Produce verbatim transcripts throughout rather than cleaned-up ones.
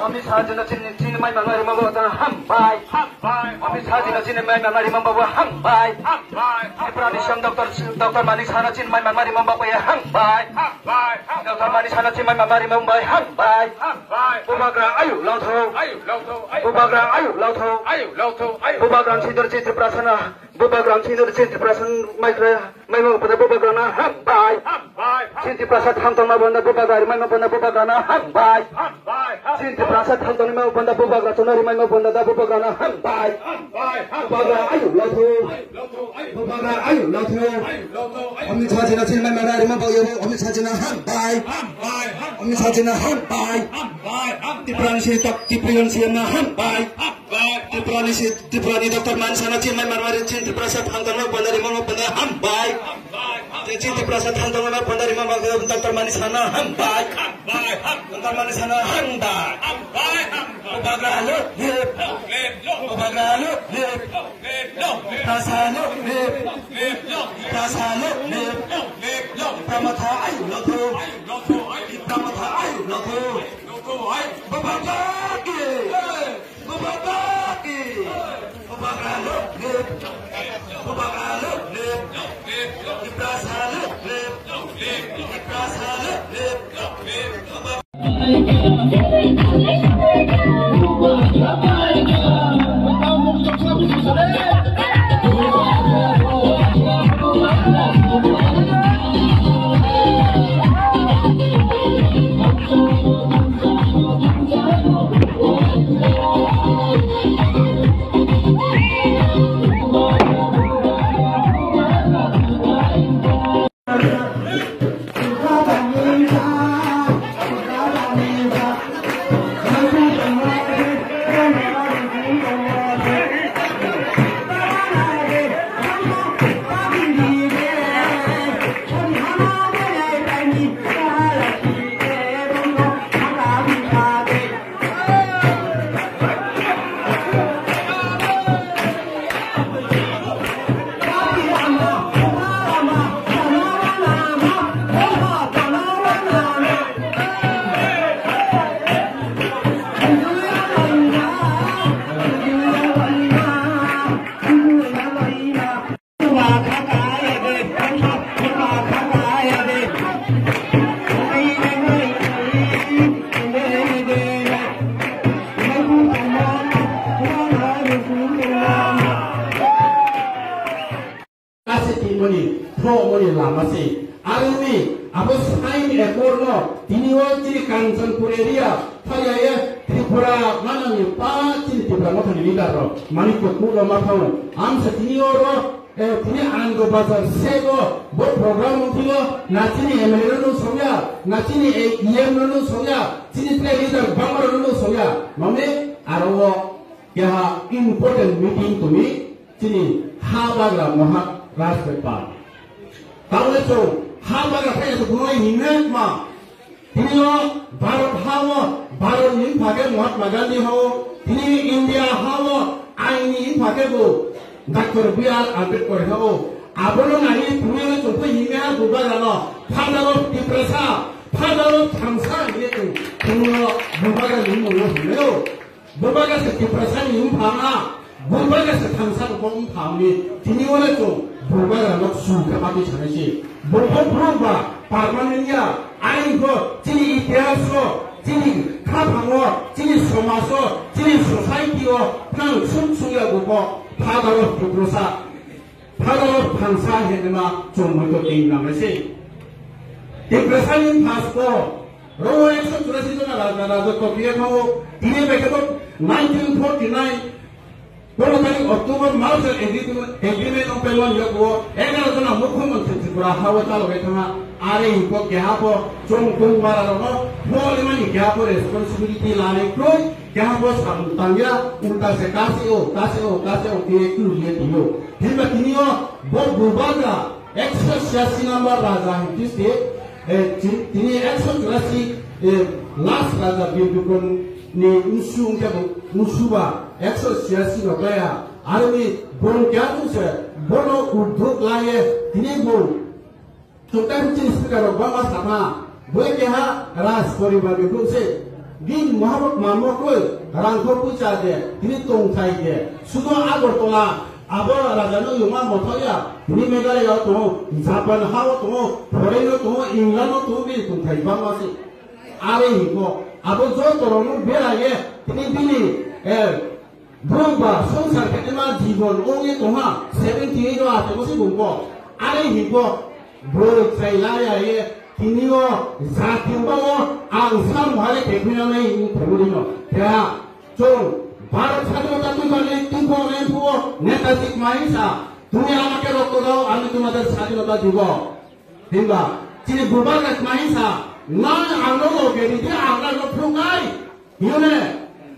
Amit Shah jino chini, chini mai mangari mambo ta hambai. Hambai. Amit Shah jino chini mai mangari mambo hambai. Hambai. Tripura ni C M Doctor, Doctor Manik Saha no chini mai mangari mambo ya hambai. Hambai. Doctor Manik Saha no chini mai mangari mambo hambai. Hambai. Bubagra ayu lotho. Ayu lotho. Ayu. Bubagra ayu lotho. Ayu lotho. Ayu. Bubagra ni sindur chini Tripura sana. Bubagra ni sindur chini Tripura sana mai kra. Maima panda bubagrana hambai. Hambai. Chinti prasad hamtongna bonda bubagra maima panda bubagrana hambai. Hambai. Chinti prasad hamtongna maima panda bubagra tonari maima panda da bubagrana hambai. Hambai. Bubagra ayu lotho. Bubagra ayu lotho. Amit Shah jina chin maima rari ma bayo Amit Shah jina hambai. Hambai. Amit Shah jina hambai. Hambai. Tiprang si tak tiprang si na hambai. Tripura ni si, Tripura ni Doctor Manik Saha no chin mai mangari chin Tripura sa thang tang no panda rima no panda hambai. Chin Tripura sa thang tang no panda rima no Doctor Manik Saha no hambai. Doctor Manik Saha no hambai. Bubagra lo lip. Bubagra lo lip. Tripura sa lo lip. Tripura sa lo lip. Tripura motha ayu lotho. Tripura motha ayu lotho. Bubagra ki. Kasi timoni, thomoni lama se. Aroni, abo sign accord no, tini o chini Kanchanpur area, thayaya Tripura manani pa chini Tipra Mothani leader ro, Manikya Kut ro mathao. Amsa tini o ro, eh, tini Anando Bazar sego, bo program wngthio, na chini M L A ro no songya, na chini E M ro no songya, chini tre leader bangma ro no songya. Mane, aro o keha important meeting tumi, Chini ha bagra Maharaj Rajpal. Tabole chwng ha bagra phai se bunai hinne ma. Tini o Bharat ha o, Bharat ni phage Mahatma Gandhi ha o, tini India ha o, aini phage bo Doctor B R Ambedkar ha o. Abono nai tumi o chwng phai hinne ha bu bagra no. Father of Tiprasa, Father of Thamsa hinne chwng tini o bu bagra ni mung o hinne o. Bubagra se Tiprasa ni wngphang a, bubagra se Thamsa ni wngphang ni, tini wale chwng bubagra no su khe mati sanai se. Bumbo brum ba permanent ya, ain ko chini itihas o, chini khaphang o, chini somaj o, chini society o, nang sum sung ya bubo, Father of Tiprasa. Phadalo Thamsa hinma chwng muitu twi nang se. Tiprasani phasko rogo ekso churasi jona raja raja kopiya thango. Tini bai khe nineteen forty nine pondro tarik October Malcha agreement, agreement of Pelwan Yokbo egaro jona mukhyamantri Tripura hao chalobai thangha. Are hiko keha bo chwng tong bara rogo pholimani keha bo responsibility lani kroi. Keha bo samung tangya, ulta se kasi o, kasi o, kasi o, khe kuluye tio. Himba tini o bo bubagra ekso chhiyasi number raja hinti se, eh, ti-, tini ekso chhiyasi, eh, last raja Bir Bikram ni musu ungke bo musu ba ekso chhiyasi no kaya. Aroni bong kya tu se bono uduk laye tini bo Chwng tei chini speaker rok bangma sakha, bo keha Raj poribar ni bwrwi se. Bini mahabok mamokoi rangkho puisa de, tini tongthai de. Sudo Agartala, abo raja no yungma mothok ya, tini Meghalaya o tongo, Japan ha o tongo, foreign o tongo, England o tongo, bini tongthai bangma se. Are hiko, abo joto rok no bera ye, tini bini, eh, bumba, songsar khe ma jibon, o ye tongha, seventy eight o ato se bumbo. Are hiko, Borok sai laya ye, tini o jati bao ang sam hale kekhuina nai ni themuri no. Kya, chong, Bharat sadhinota tu jani tu ko ne tu o neta sik mai sa. Tumi amake rokto dao, ami tumader sadhinota dibo. Himba, chini bubar kat mai sa. Nang ang no loge di, ang no phungai. Yune,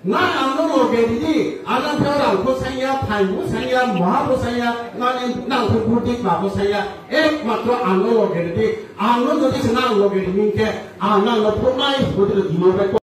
na ang no loge di, ana pheo rang ko sanya, phai ko sanya, maha ko sanya, na ni nang ko buddhi ma ko sanya, ek matro ang no loge di, ang no jodi se nang loge di mingke, ang nang no phunai, buddhi lo dino bai ko.